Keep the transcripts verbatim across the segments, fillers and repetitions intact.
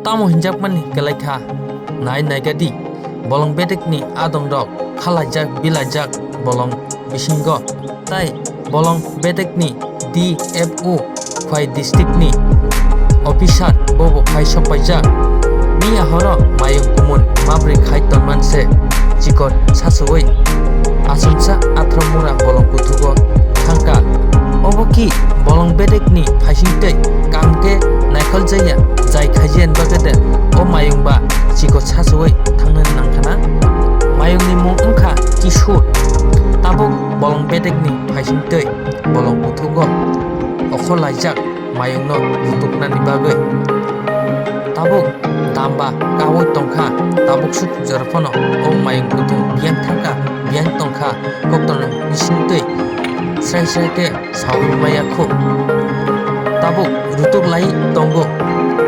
Tamo hinjakmani kwlaikha, nai naigadi, bolong bedekni adongrok khalaijak bilaijak bolong bisingo, tai bolong bedekni D F O Khwai districtni officer bobo phai sokpaijak. Miya horo mayung kumun mabri khai tonman se chikot sasowi asumsa athro mura bolong kuthugo thangka. Obo ki bolong bedekni phaising tei kam khe naikholjakya jai khaijani bagwi de o mayung ba chikot sasowi thangnani nangkhana. Mayungni mung wngkha Kishore. Tabuk bolong bedekni phaising tei bolong kuthugo okhorlaijak mayungno rutuknani bagwi. Tabuk damba kaui tongkha, tabuk suk jora phano o mayung kuthung biyang thangkha, biyang tongkha, koktorno bising twi srai srai khe saui maya khu. Tabuk rutuk lai tongo,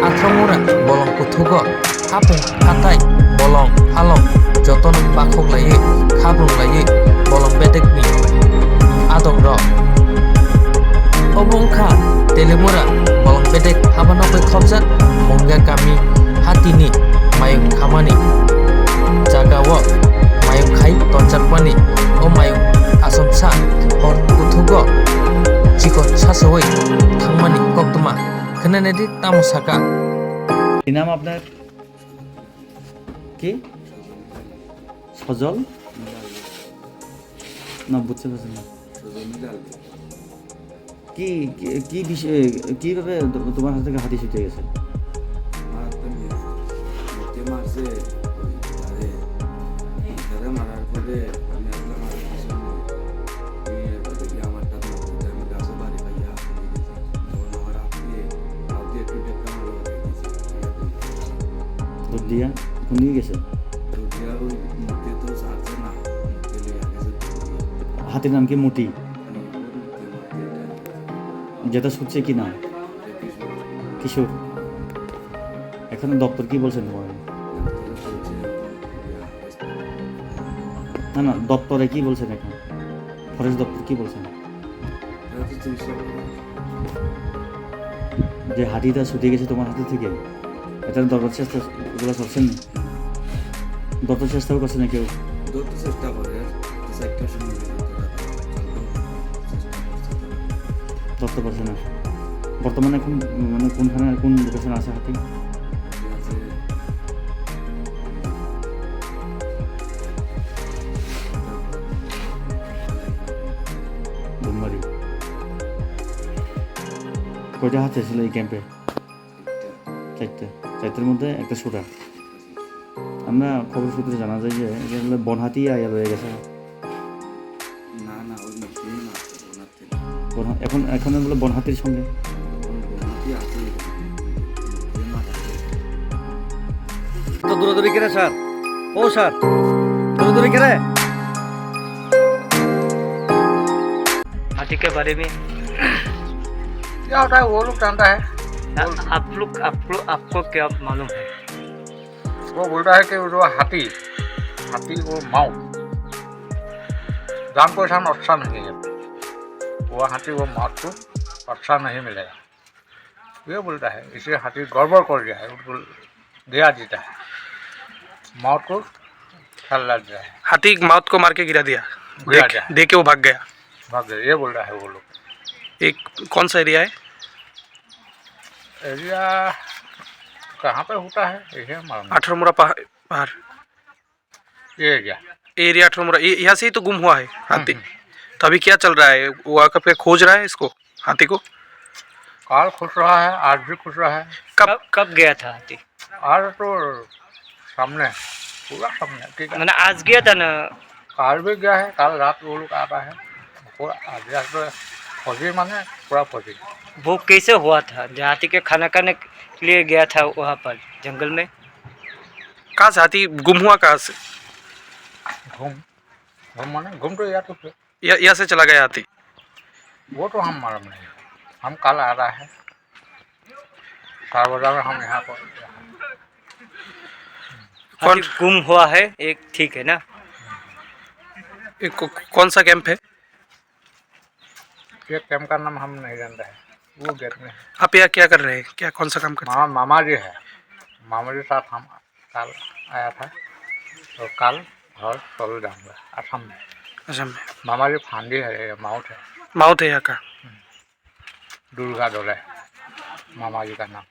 athrongmura bolong kuthugo. Hapung hatai bolong halong jotono bakhok laiwi khabrung laiwi bolong bedekni adongrok. Obo wngkha Telimura bolong bedek haba nokbai khopjak Munga kami hatini mayung khamani jagao mayung khai tonjakmani. O mayung asomsa hor kuthugo chikon sasowi thangmani koktwma khwnanadi tamo saka. কি নাম আপনার? কি? সজল? না, বুঝতে পারছি না। কি, কি, কি বিষয়ে, কিভাবে তো-, তোমার হাত থেকে হাতি ছুটে গেছে? আমার তো মে-, মুখে মারছে, ওই তারে, তারে মারার পরে আমি আসলাম আর কিছু নেই। এই এবার দেখি আমার তার মাথায় আমি গাছে বাড়ি খাইয়া হাতি দিয়ে দিয়েছি। তখন আমার আত্মীয়, আত্মীয় একটু দেখলাম, ওরা দেখেছি। দুধ দিয়া কোন দিকে গেছে? দুধ দিয়া ওই মুখে তো ছাড়ছে না, মুখে লইয়া গেছে দুধ দিয়া। হাতির নাম কি মুটি? হুম, ওই মুখে, মুখে এটা। যেটা ছুটছে কি নাম? কিশোর। কিশোর। এখানে দপ্তর কি বলছেন তোমাকে? না, না, দপ্তরে কি বলছেন এখন? ফরেস্ট দপ্তর কি বলছেন? যে হাতিটা ছুটে গেছে তোমার হাতে থেকে, এটা ধরার চেষ্টা, ওগুলো করছেন? ধরতে চেষ্টাও করছে না কেউ? ধরতে চেষ্টা করে, দু চারটার সময় ধরতে চেষ্টা করছে তারা। ধরতে পারছে না। বর্তমানে এখন, মানে, কোনখানে, কোন লোকেশনে আছে হাতি? আছে। ধুমবাড়ি। কয়টা হাতি ছিল এই ক্যাম্পে? চারটা। চারটার মধ্যে একটা শুটার। আমরা খবর সূত্রে জানা যায় যে এটা হলো বনহাতি আইয়া লয়ে গেছে। না, না, ওই মুহূর্তে না। বন-, এখন, এখন বলে বনহাতির সঙ্গে। তো দৌড়াদৌড়ি করে স্যার। ও স্যার, দৌড়াদৌড়ি করে। हाथी के बारे में क्या होता है, वो लोग जानता है। ना, आप लोग, आप लोग, आपको क्या मालूम है? वो बोलता है कि वो जो हाथी, हाथी वो मौत, जान को इंसान अच्छा नहीं है, वो हाथी वो मौत को अच्छा नहीं मिलेगा, ये बोलता है। इसलिए हाथी गड़बड़ कर दिया है, उनको दिया देता है, मौत को ख्याल रख दिया है। हाथी मौत को मार के गिरा दिया। गिरा देख, दिया। देख के वो भाग गया। भाग गया, ये बोल रहा है वो लोग। एक कौन सा एरिया है? एरिया कहाँ पे होता है, ये मालूम नहीं। अठारह मुड़ा पहा-, पहाड़। ये एरिया। एरिया अठारह मुड़ा, ये, यहाँ से ही तो गुम हुआ है हाथी। हम्म, हम्म। तो अभी क्या चल रहा है? वो आपका खोज रहा है इसको, हाथी को? काल खोज रहा है, आज भी खोज रहा है। कब? कब, कब गया था हाथी? आज तो सामने, पूरा सामने, ठीक है। मैंने आज गया था ना। काल भी गया है, काल रात वो लोग आ रहा है। पूरा आज, आज तो फौजी माने पूरा फौजी। वो कैसे हुआ था? जो हाथी के खाना खाने के लिए गया था वहाँ पर जंगल में। कहाँ से हाथी गुम हुआ, कहाँ से? घूम, घूम माने घूम तो यार तो या-, यहाँ से चला गया हाथी? वो तो हम मालूम नहीं, हम कल आ रहा है, चार बजे में हम यहाँ पर। कौन हाथी गुम हुआ है, एक ठीक है ना? ये को-, कौन सा कैंप है? ये कैंप का नाम हम नहीं जानते हैं, वो गेट में है। आप यहाँ क्या कर रहे हैं, क्या, कौन सा काम करते हैं? मामा, मामा जी है, Mama ji ta tham, kal aya tha. To kal ghor tol dang ba, Assam. Assam. Mama ji phandi hai, mau the. Mau the ya ka. Durga dole. Mama ji ka naam.